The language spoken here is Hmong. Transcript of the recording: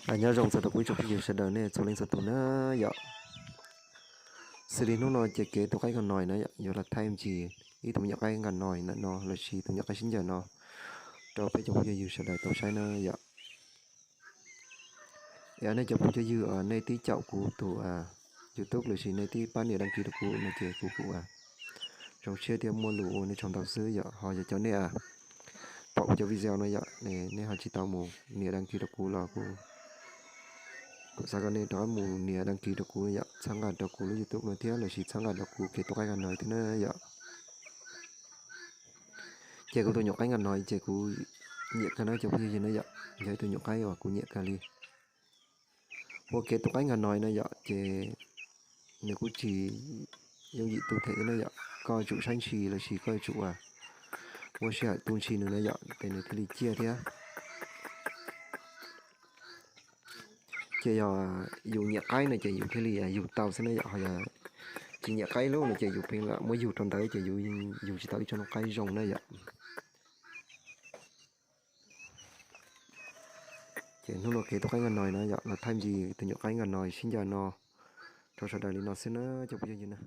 Nyob zoo txog rau kuv ib tsoom phooj ywg sawv daws nej txhua leej txhua tus na yom. Xws li hnub no ces kev tus qaib nkas nois na yom, yuav los thaij me ntsis ib tug nyuam qaib nkas nois ntawm no lossis tus nyuam qaib sib ncaws no rau peb cov phooj ywg sawv daws tau saib na yom. Es nej cov phooj cov ywg nej tib caum kuv tus YouTube lossis nej tib pab nias đăng ký rau kuv no ces kuv kuj zoo siab thiab muaj lus ua nej tsaug ntau xwb yom. Ho yog cov nej pom kuv cov video no yom, nej ho tsis tau mus nias đăng ký rau kuv los kuv kuv xav kom nej rov qab mus nias đăng ký rau kuv yom, txhawb nqa rau kuv lub YouTube no thiab lossis txhawb nqa rau kuv kev tus qaib nkas nois thiab na yom. Ces kuv tus nyuam qaib nkas nois ces kuv nyiam kawg na cov phooj ywg na yom, yog ib tug nyuam qaib uas kuv nyiam kawg li. Ua kev tus qaib nkas nois na yom ces nws kuj tsis yooj yim tu them thiab na yom, koj yuav tsum saib ntshis lossis koj yuav tsum ua sij hawm tu ntshis nws na yom ces nws thiaj li ciaj thiab. Ces yog yus nyiam qaib no ces yus thiaj li yug tau xwb na yom, ho yog tsis nyiam qaib lub no ces yus pheej lam muab yug rau ntawd ces yus yug tsis tau ib tsob noob qaib zoo na yom. Ces hnub no kev tus qaib nkas nois na yom, los thaij me ntsis tus nyuam qaib nkas nois sib ncaws no rau sawv daws li no xwb na cov phooj ywg na.